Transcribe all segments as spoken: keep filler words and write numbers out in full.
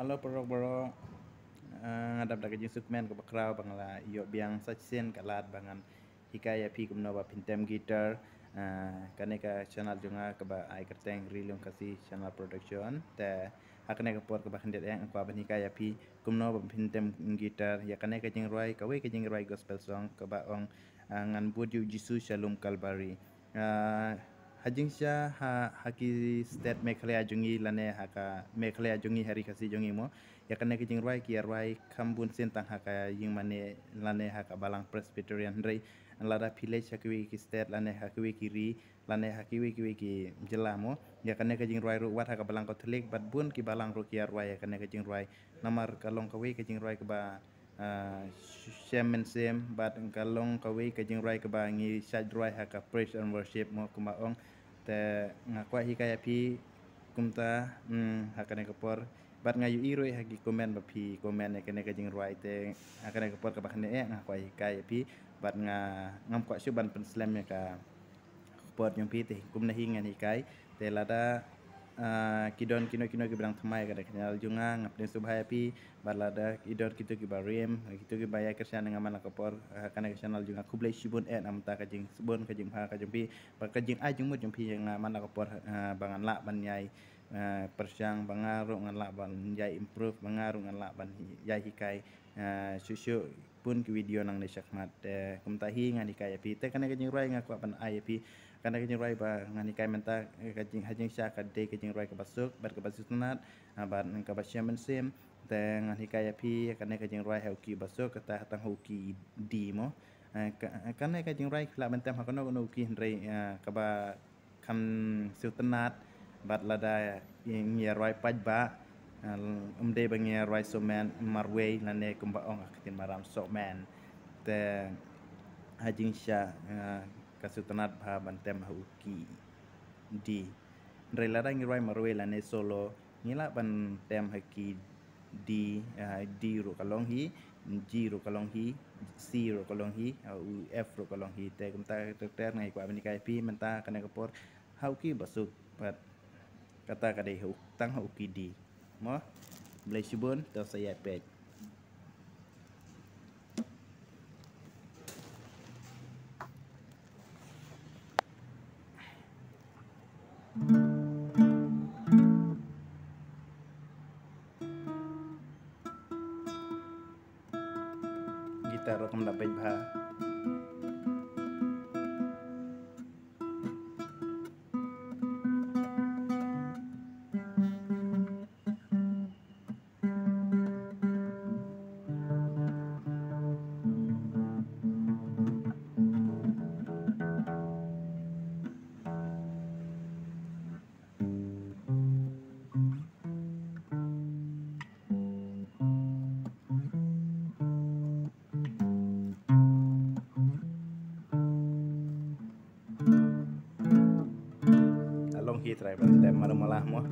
Hello paralok baroh. Ah, nga dap da ka jingsngewkmen kaba khraw ba nga la ïoh biang sa shisien ka lad ba ngan hikai ïa phi kumno ba phin tem guitar. Ah, kane ka channel jong nga kaba ai kyrteng Ri Lum Khasi Channel Production. Te ha kane ka por kaba khyndiat eh nga kwah ban hikai ïa phi kumno ba phin tem guitar ïa kane ka jingrwai, kawei ka jingrwai gospel song kaba ong, ah, Ngan Bud ïa u Jisu sha lum Kalbari. Ah, ha jingshisha ha, ha ki state Meghalaya jong ngi lane ha ka Meghalaya jong ngi, ha Ri Khasi jong ngi mo, ïa kane ka jingrwai ki ïa rwai kham bun sien tang ha ka ïing mane lane ha ka Balang Presbyterian, hynrei lada phi leit sha kiwei ki state lane ha kiwei ki ri lane ha kiwei kiwei ki jylla mo, ïa kane ka jingrwai ruh wat ha ka Balang Katholik bad bun ki balang ruh ki ïa rwai ïa kane ka jingrwai. Namar ka long kawei ka jingrwai kaba, ah, shem mynsiem bad ka long kawei ka jingrwai kaba ngi shait rwai ha ka praise and worship mo kumba ong. Te nga kwah hikai ïa phi kumta, hmm, ha kane ka por. Bad nga ïohi ruh ha ki comment ba phi comment ïa kane ka jingrwai, te ha kane ka por kaba khyndiat eh nga kwah hikai ïa phi bad nga ngam kwah shuh ban pynslem ïa ka por jong phi. Te kumne hi ngan hikai. Te lada, ah, ki don kino kino kiba dang thymmai ka dei ka channel jong nga, nga pdiang sngewbha ïa phi. Bad lada ki don kito kiba rim, kito kiba ïai kyrshan ïa nga man la ka por, ah, kane ka channel jong nga, khublei shibun eh na ka bynta ka jingsbun, ka jingbha ka jong phi bad ka jingai jingmut jong phi ïa nga man la ka por, ah, ba ngan lah ban ïai, ah, pyrshang, ba nga ruh ngan lah ban ïai improve, ba nga ruh ngan lah ban hi-, ïai hikai, ah, shuh shuh bun ki video nangne shakhmat. Te kumta hi ngan hikai ïa phi. Te kane ka jingrwai nga kwah ban ai ïa phi, kane ka jingrwai ba ngan hikai mynta, eh, ka jing, ha jingshisha ka dei ka jingrwai kaba suk bad kaba sngewtynnat, ah, bad kaba shem mynsiem. Te ngan hikai ïa phi kane ka jingrwai ha u key ba suk, kata tang ha u key D mo. Eh, ka, kane ka jingrwai lah ban tem ha kano kano u key, hynrei, eh, kaba kham sngewtynnat bad lada ngi ïa rwai paidbah, eh, ym dei ba ngi ïa rwai sawmen marwei lane kumba ong ha ka ktien Maram sawmen. Te ha jingshisha, eh, ka sngewtynnat bha ban tem ha u key D. Hynrei lada ngi rwai marwei lane solo, ngi lah ban tem ha u key D, ah, D ruh ka long hi, G ruh ka long hi, C ruh ka long hi, ah, u F ruh ka long hi. Te kumta ter ter nga kwah ban hikai ïa phi mynta kane ka por ha u key ba suk bad kata ka dei ha u, tang ha u key D. Mo, khublei shibun, to sa ïa peit. Guitar ruh kam da beit bha. Along hi trai ban tem mar malah mo.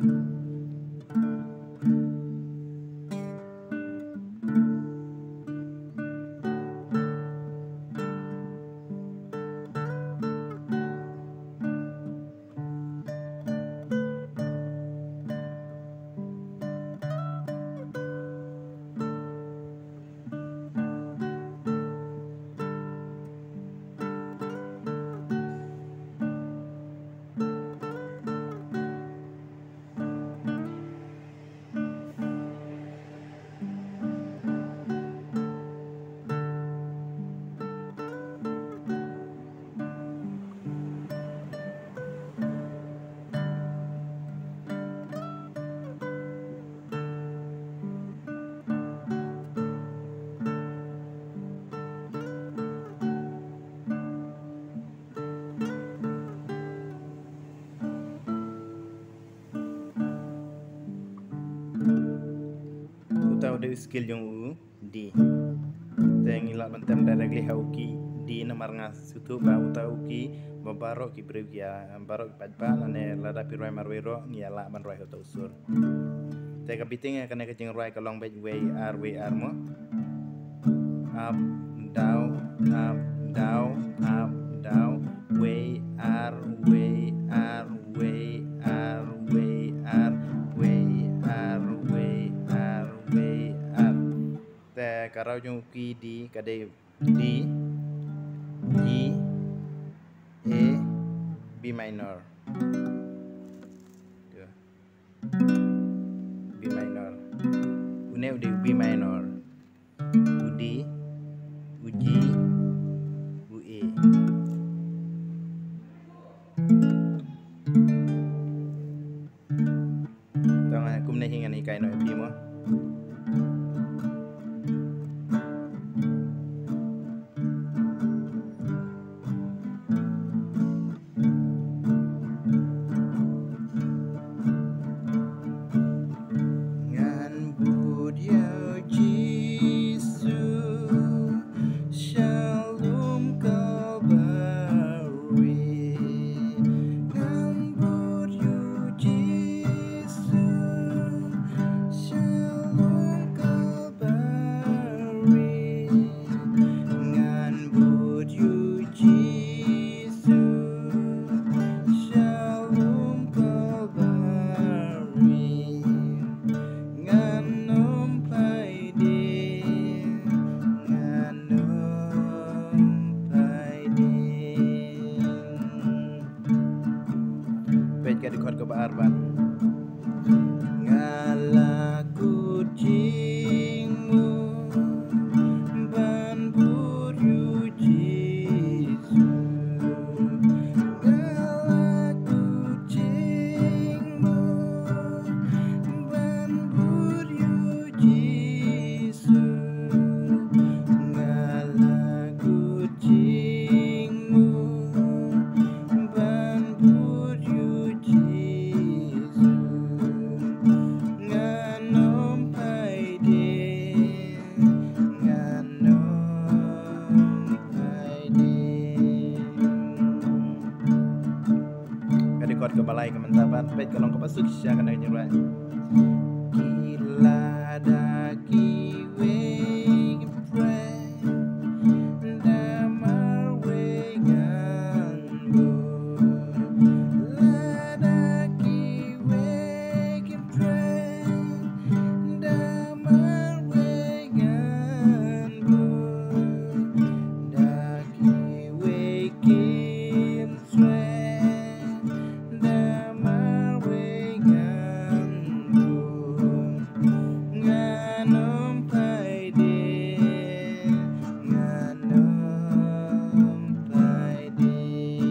Uta u dei u scale jong u D. Te ngi lah ban tem directly ha u key D namar nga sngewthuh ba uta u key ba baroh ki briew ki ïa, baroh ki paidbah lane lada phi rwai marwei ruh ngi ïa lah ban rwai ha uta u sur. Te ka beating ïa kane ka jingrwai ka long beit wei ar wei ar mo. Up, down, up, down, up, down. Wei ar, wei ar, wei ar, wei ar, wei ar, wei ar, Thaw jong u key D ka dei D, G, A, B minor. B minor. Une u dei u B minor. U D, u G, u A. Tang kumne hi ngan hikai noh ïa phi mo. Ngan bud ïa u Jisu sha lum Kalbari. Ngan bud ïa u Jisu sha lum Kalbari. Ngan bud ïa u Jisu sha lum Kalbari. Ngan ym phai dien, ngan ym phai dien. Peit ka dkhot kaba ar pat. Nga la kut jingmut ban bud ïa u Jisu. Nga la kut jingmut ban bud ïa u Jisu. Nga la kut jingmut ban bud ïa u Jisu. Ngan ym phai dien, ngan ym phai dien. Ka dei chord kaba lai ka mynta pat, peit ka long kaba suk shisha kane ka jingrwai. Ki lada kiwei kim trei, da marwei ngan bud. Lada kiwei kim trei, da marwei ngan bud. Da kiwei kim trei, da marwei ngan bud. Ngan ym phai dien, ngan ym phai dien.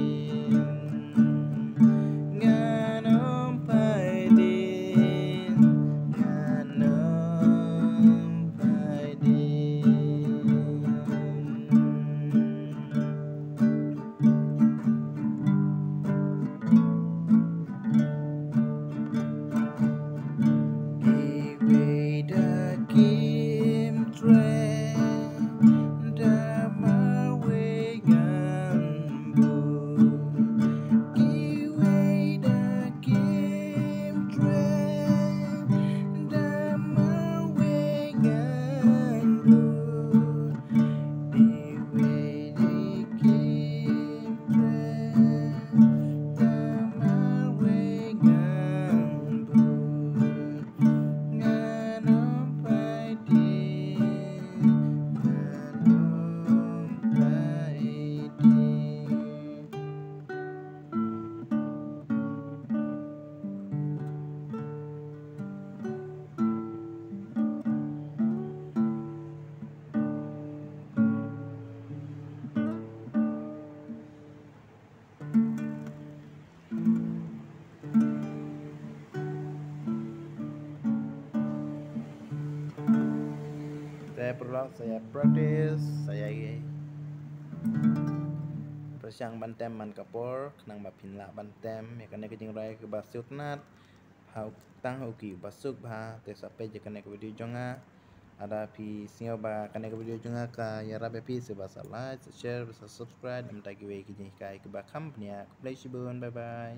Ngan ym phai dien, ngan ym phai dien. Kiwei da kim trei, da marwei ngan bud. Kiwei da kim trei, da marwei ngan bud. Kiwei da kim trei, da marwei ngan bud. Ngan ym phai dien, ngan ym phai dien. Te paralok, sa ïa practice, sa ïa pyrshang ban tem man ka por, khnang ba phin lah ban tem ïa kane ka jingrwai kaba sngewtynnat ha u, tang ha u key uba suk bha. Te sa peit ïa kane ka video jong nga. Lada phi sngew ba kane ka video jong nga ka ïarap ïa phi, sngewbha sa like, sa share, sa subscribe, namar kiwei ki jinghikai kiba kham bniah. Khublei shibun, bye bye.